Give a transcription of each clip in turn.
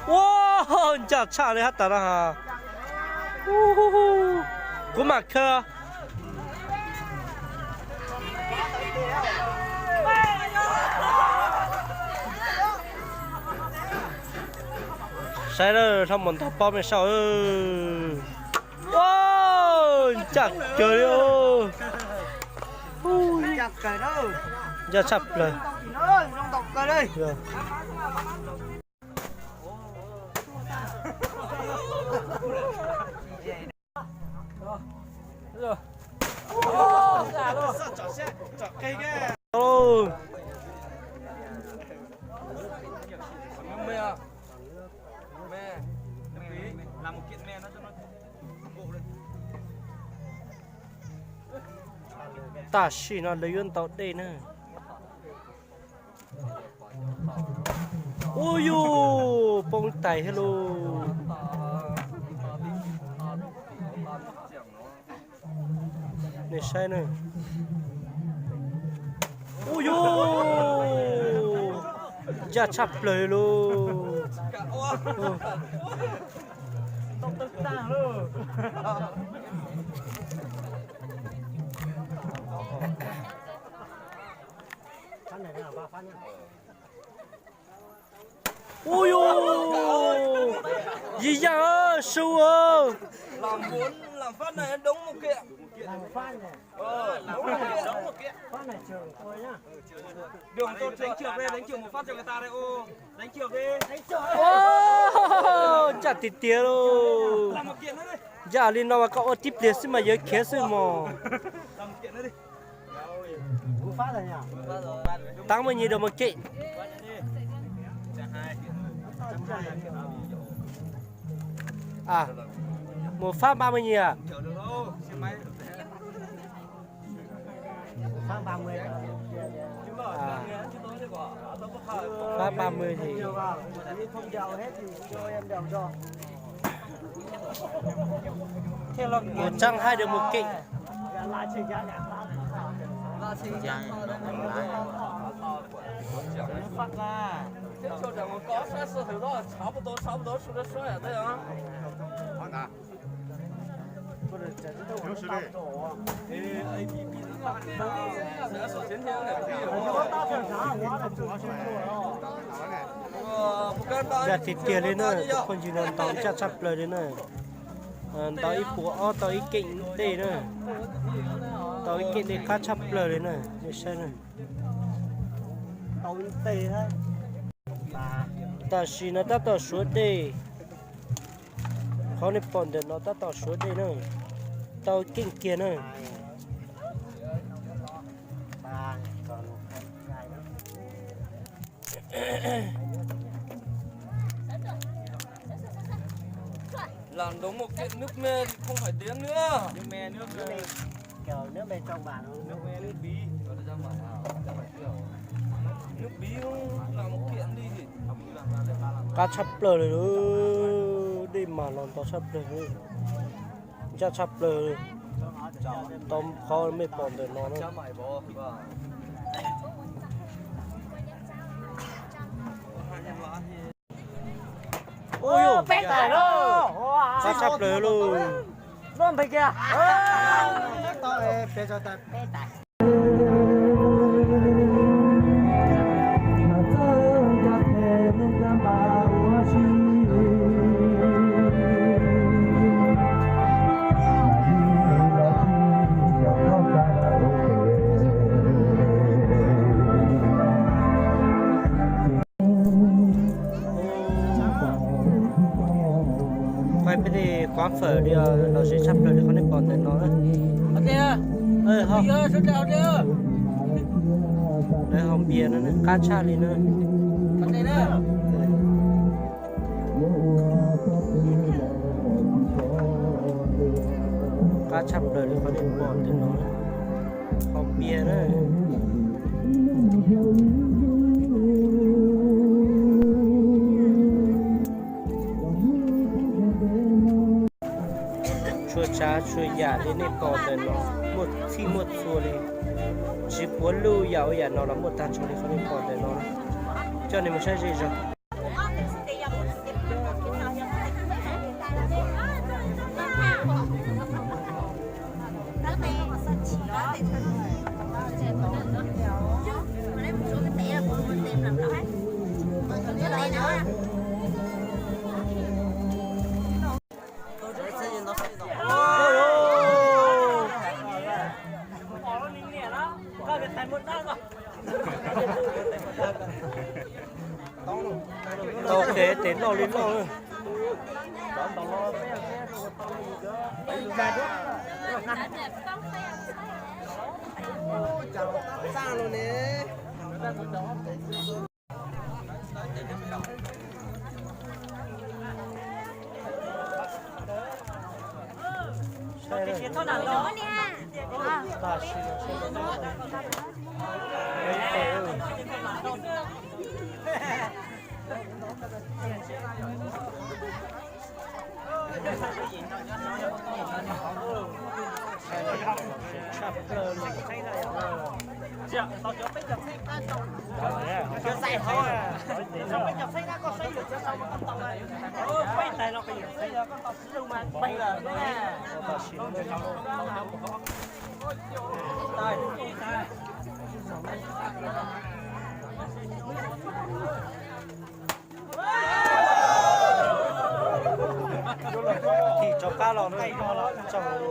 Ua, ncaj tshaj li hab tas no ha. Kuv mam khaws. Saib lawm, hlob mus ntog pob mej saib. Ncaj kawg li. Ncaj tshaj plaws. Tam sim no lawv yuav ntaus dej na. Ua yuj, poob tais thiab lauj. Nej saib na. Ua yuj, ncaj tshaj plaws lauj. Ua yuj, yij yaaj su. Ncaj tiag tiag lauj. Ncaj li no mas koj ua tib pliag xwb mas yuav khiav xwb mog. Taab muaj nyis rau mus keej. Mus fab npaj muaj nyis. Fab npaj muaj nyis. Mus tsaab haib rau mus keej. Ncaj tiag tiag li na, tus phooj ywg no ntaus ncaj tshaj plaws li na. Ntaus ib puas ob tau ib keej dej na. Tau ib keej dej qab tshaj plaws li na, nej saib na. Tam sim no tab tom suav dej. Qhov nej pom ntawm no tab tom suav dej na. Tau keej kiag na. Qab tshaj plaws li, dej mas los ntau tshaj plaws li, ncaj tshaj plaws li. Tau qhov mej pom ntawm no na. Ua yuj, qab tshaj plaws lauj. Peb li quán phở li, lom zem tshaj plaws li qhov nej pom ntawm no. Lawv haus npias no qab tshaj li na. Qab tshaj plaws li qhov nej pom ntawm no, haus npias na. Txhua tsav txhua yam li nej pom ntawm no muaj txhij muaj txhua li, tsis puav luj yam ua yam no los muaj tag nrho li qhov nej pom ntawm no. Coj nej mus saib zej zog. Tau qev tes loj li loj. Thim rov qab los no tsaug.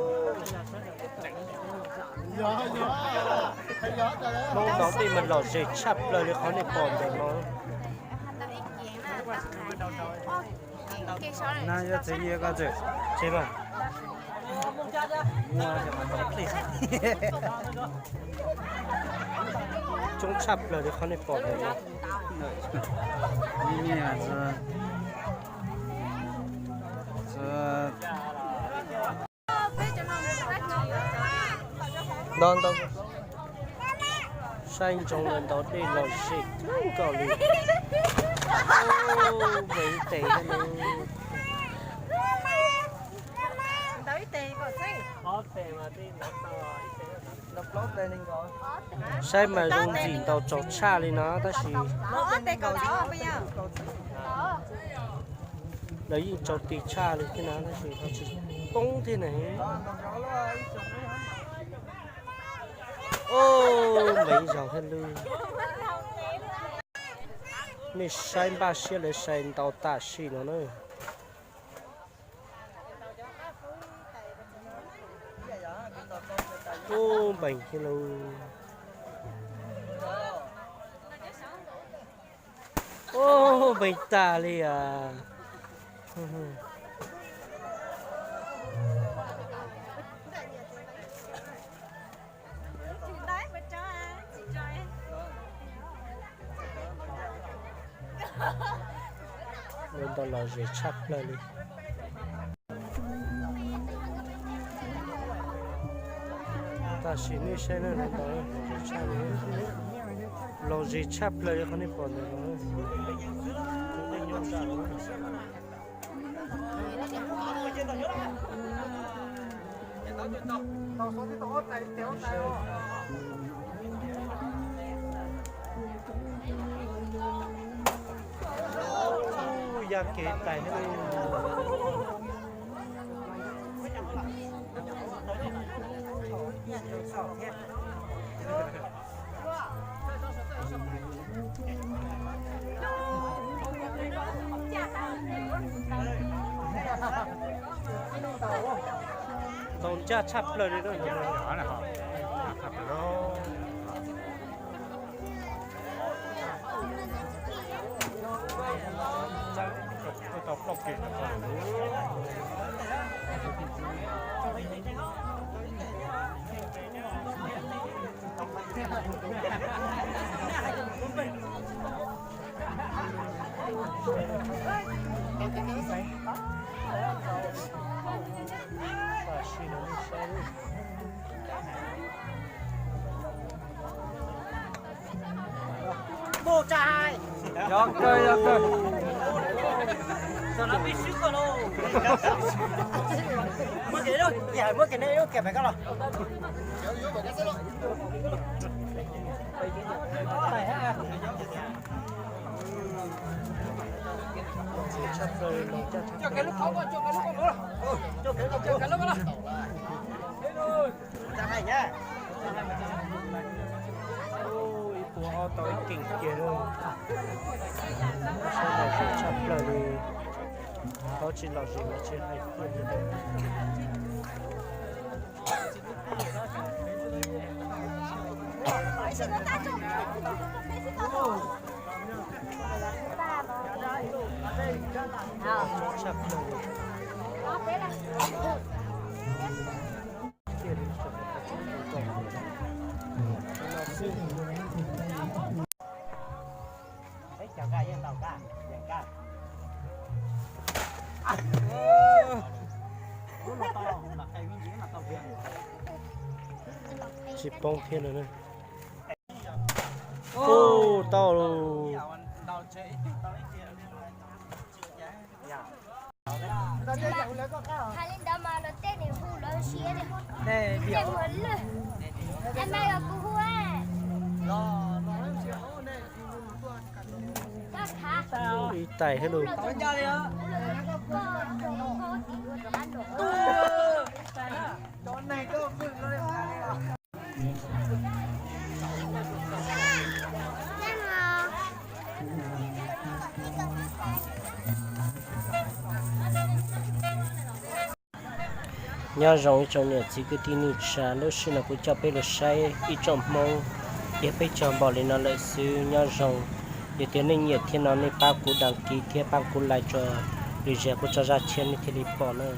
Hmoob ntau tej mas lom zem tshaj plaws li qhov nej pom ntawm no. Na yog txiv nyiam koj txawm tsev mas. Coob tshaj plaws li qhov nej pom ntawm no. Ntau ntau, saib ntsoov lawm ntau dej los zem kawg nkaus li. Vev tes thiab ne. Saib mas zoo ntxim ntaus tsaus tshaj li no tab sis lawv yeej tsaus ti tshaj li thiab na tab sis ho tsis poob thiab ne. Ub, npeev zaus thiab lub. Nej saib npaj siab lawv sai ntau tam sim no na. Ub, npeev thiab lauj. Ub, npeev tas li as. Lawv ntau los zem tshaj plaws li. Tam sim nej saib na, lawv ntau los zem tshaj plaws li qhov nej pom ntawm no. Ya kev tais thiab. Tau ncaj tshaj plaws li. Tau plaub kev. Yog kawg, yog kawg. Muab kev ne, lub kiag pem koj los. Ib puas ob tau ib keem kiag lauj. Tshaj plaws li, thaub tsis lom zem los tsis hais kiag li. Tshaj plaws li. Tsis poob thiab no. Ub, tau lawm. Hais li ntawd mas lawv tej niam hu lawv siab li. Tej muag lwj. Ces mas yog kuv hu. Ib tais thiab lauj. Nyob zoo ib tsoom niam txiv kwv tij neej tsa, lub sij hawm no kuv coj peb los saib ib tsoom Hmoob, yog peb cog npaum li no lawm xwb. Nyob zoo, yog tias nej nyiam thiab no nej pab kuv đăng ký thiab pab kuv like tso, lwm zaus kuv tso zaj tshiab nej thiaj li pom na.